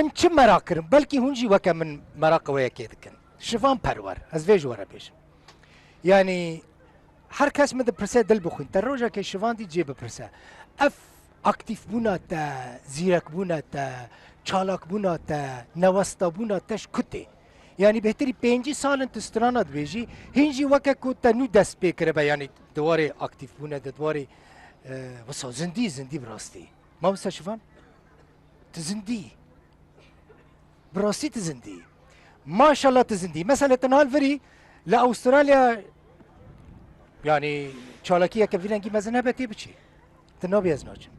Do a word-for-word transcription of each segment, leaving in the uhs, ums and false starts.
Min çi meraq kirin? Belkî hûn jî weke min meraqa wê yekê dikin. Şivan Perwer, ez vê ji we re bêjim. Yanî her kes min dipirse dil bixwîn. Te rojekê Şivan dî cê bipirse. Ev aktîfbûna te, zîrekbûna te, çalakbûna te, newestabûna te ji ku tê? Yanî bêhtirî pêncî sal in tu strana dibêjî, hîn jî weke ku te nû dest pê kiribe, yanî di warê aktîfbûne de, di warê, e, wisa zindî, zindî bi rastî. Mamoste Şivan, tu zindî. Bi rastî tu zindî. Maşallah tu zindî. Mesela tu niha li virî li Avustralya, yanî çalakiyeke vî rengî mezin hebe tê biçî. Tu nabî ez naçim.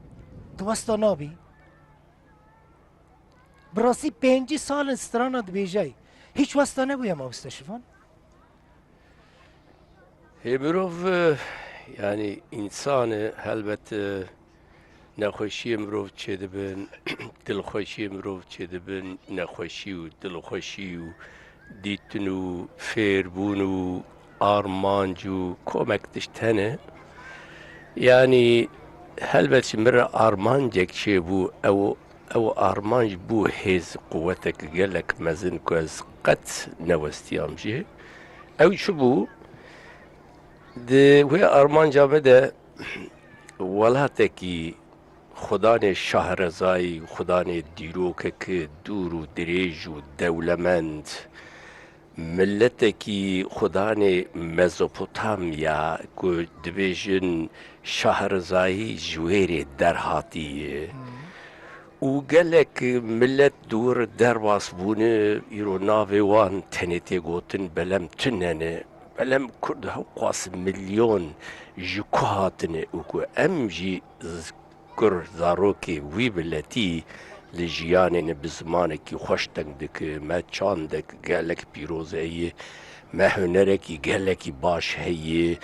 Tu westa nabî. Bi rastî pêncî sal in strana dibêjey. Hîç westa nebûye mamoste Şivan? Hê mirov, e, yanî însan e, helbet, e, nexweşiyê mirov çêdibin, dilxweşiyê mirov çêdibin, nexweşî û dilxweşî û dîtin û fêrbûn û armanc û komek tişt hene. Yanî helbet ji min re armancek çêbû, ew, ew armanc bû hêz, quwetek gelek mezin ku ez qet newestiyam jê. Ew çi bû? Di wê armanca me de welatekî xudanê şahrezayî, xudanê dîrokeke dûr û dirêj û dewlemend, miletekî xudanê Mezopotamya ku dibêjin şahrezayî ji wêrê derhatî ye. Û gelek milet di wir derbas bûne, îro navê wan tenê tê gotin, belem tune ne. Belem Kurd hewqas milyon ji ku hatine û ku em jî z-, kur zarokê wî miletî li jiyanê ne bi zimanekî xweş deng dike, me çandek gelek pîroz heye, me hunerekî gelekî baş heye.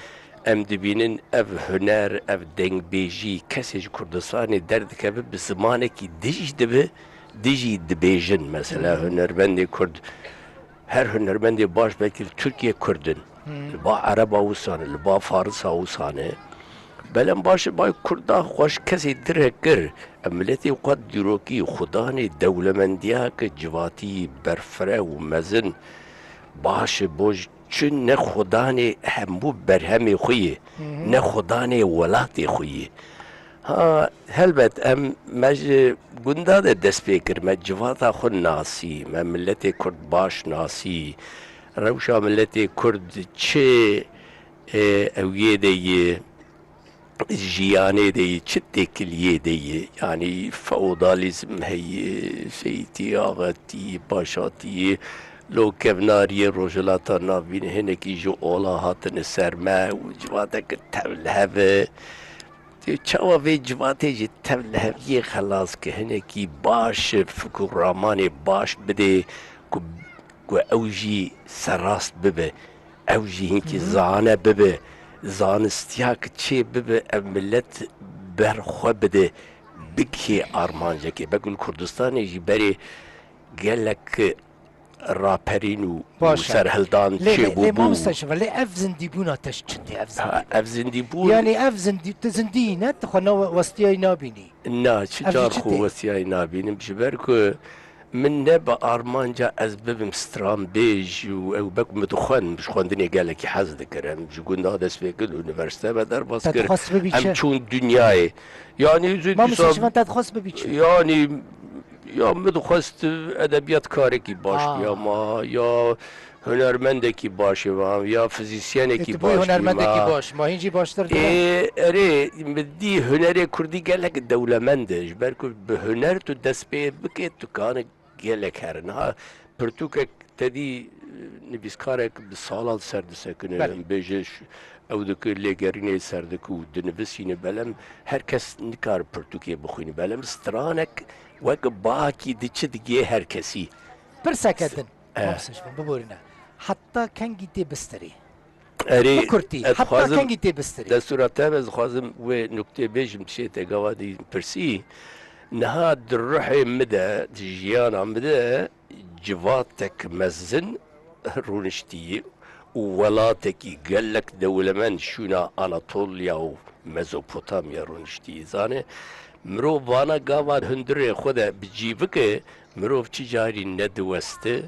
Em dibînin ev huner, ev dengbêjî kesê ji Kurdistanê derdikeve bi zimanekî din jî dibe, din jî dibêjin. Mesela hunermendê Kurd, her hunermendê baş belkî li Tirkiye Kurd in. Li ba Ereba wisa ne, li ba Farisa wisa ne. Belem baş e, bay Kurda xweş kesê dire kir. Em miletê xwe dîrokî, xudanê dewlemendiyake civatî, berfireh û mezin. Baş e, bo çi ne xudanê hemû berhemê xwe ye, ne xudanê welatê xwe ye. Ha, helbet em, me ji gunda de dest pê kir, me civata xwe nasî, me miletê Kurd baş nasî, rewşa miletê Kurd çi, e, ewiyê de ye, jiyanê de yê, çi têkiliyê de yê. Yanî feodalîzm heye, seyîtî, axetî, paşatî, lo kevnariyê Rojhilata Navîn hinekî ji ola hatine ser me û civateke tevlihev e. Tê çawa vê civatê ji tevliheviyê xelas ke hinekî baş fikr û ramanê baş bidê ku ku ew jî serrast bibe, ew jî hinkî zane bibe, zanistiyak çê bibe, ev milet ber xwe bide, bikê armancekê. Belkî li Kurdistanê jî berê gelek raperîn û, û Baş e. serhildan Lê, lê, çêbûbû. Lê mamoste Şivan, lê ev zindîbûna te ji çi tê, ev zindîbûn? Ha, ev zindîbûn. Yanî ev zindî, tu zindî ne, tu xwe ne westiyayî nabînî. Na, çi Ev ji car çi xwe tê? westiyayî nabînim, ji ber ku min ne bi armanca ez bibim stranbêj û ew bek min dixwend, ji xwendinê gelekî hez dikirim. Ji gunda dest pê kir, unîversîte me derbas Te kir. dixwest bibî Em çi? çûn dinyayê. Yanî, zê Mamoste dîsa Şivan, te dixwest bibî çi? Yanî, ya min dixwest edebiyatkarekî baş Ah. biyama, ya hunermendekî baş biyama, ya Ê, fizîsyenekî tu bûyî baş hunermendekî biyama. baş, ma hîn jî baştir Ê, dibe. Erê, min dî hunerê kurdî gelek dewlemend e. Ji ber ku bi huner tu dest pê bike, tu kane gelek herin. Ha, pirtûkek te dî, e, nivîskarek bi salan li ser disekine, Belê. em bêje ş-, ew dike lêgerînê ser dike û dinivisîne, belem her kes nikare pirtûkê bixwîne. Belem stranek wek bakî diçi digê her kesî. Pirseke S-, din, eh. Mamoste Şivan, biborîne. Heta kengî tê bistirî? Erê, Bi kurtî, ez heta dixwazim kengî tê bistirî? Destûra te be, ez dixwazim wê nuktê bêjim, tiştê te gava dî pirsî. Niha di ruhê min de, di jiyana min de civatek mezin rûniştî û welatekî gelek dewlemend şûna Anatolya û Mezopotamya rûniştî. Zane, mirov vana gava hundirê xwe de bi cî bike, Mirov çi carî ne diweste,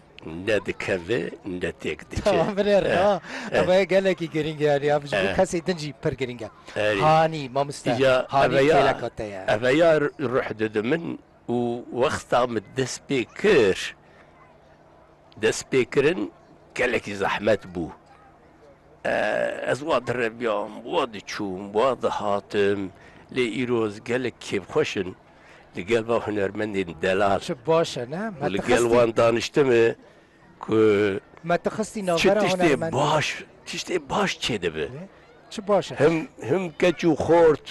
ne dikeve, ne têk diçe. Tamam, binêr, Eh, ha. eh. Ev gelekî girîng e, yanî ev ji bo Eh. kesê din jî pir girîng e. Erê. Hanî, mamoste, Îca hanî eveya- kêleka te ye. Eveya ruh dide min û wexta min dest pê kir, dest pê kirin gelekî zehmet bû. E, ez wa direbiyam, wa diçûm, wa dihatim. Lê îro ez gelek kêfxweş in li gel va hunermendên delal. Çi baş e, ne? Me Û li tu gel xistî, wan daniştime ku me tu xistî çi navbera tiştê hunermendê. baş, tiştê baş çêdibe. Çi baş e? Him, him keç û xort,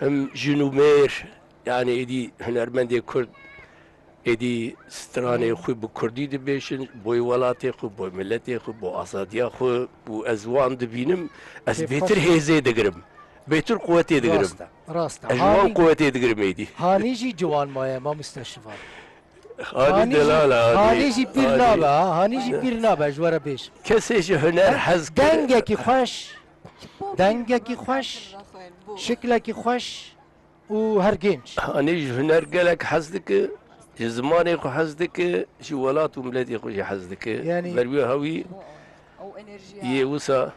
him jin û mêr, yani êdî hunermendê Kurd, êdî stranê xwe bi Kurdî dibêjin, boy welatê xwe, boy miletê xwe, bo azadiya xwe û ez wan dibînim, ez Kêfxweş. Bêtir hêzê digirim, bêtir quwetê digirim. Rast e, rast e. Ez ji wan Hanî, quwetê digirim êdî. hanî jî ciwan maye, mamoste Şivan. Hanî delal e, Hanî jî pîr nabe, ha, hanî jî pîr nabe, ji we re bêj. Kesê ji huner hez kir. Dengekî xweş, dengekî xweş, şiklekî xweş û her genç. Hanî ji huner gelek hez dike, ji zimanê xwe hez dike, ji welat û miletê xwe jî hez dike. Yani- Ber wî hewî yê wisa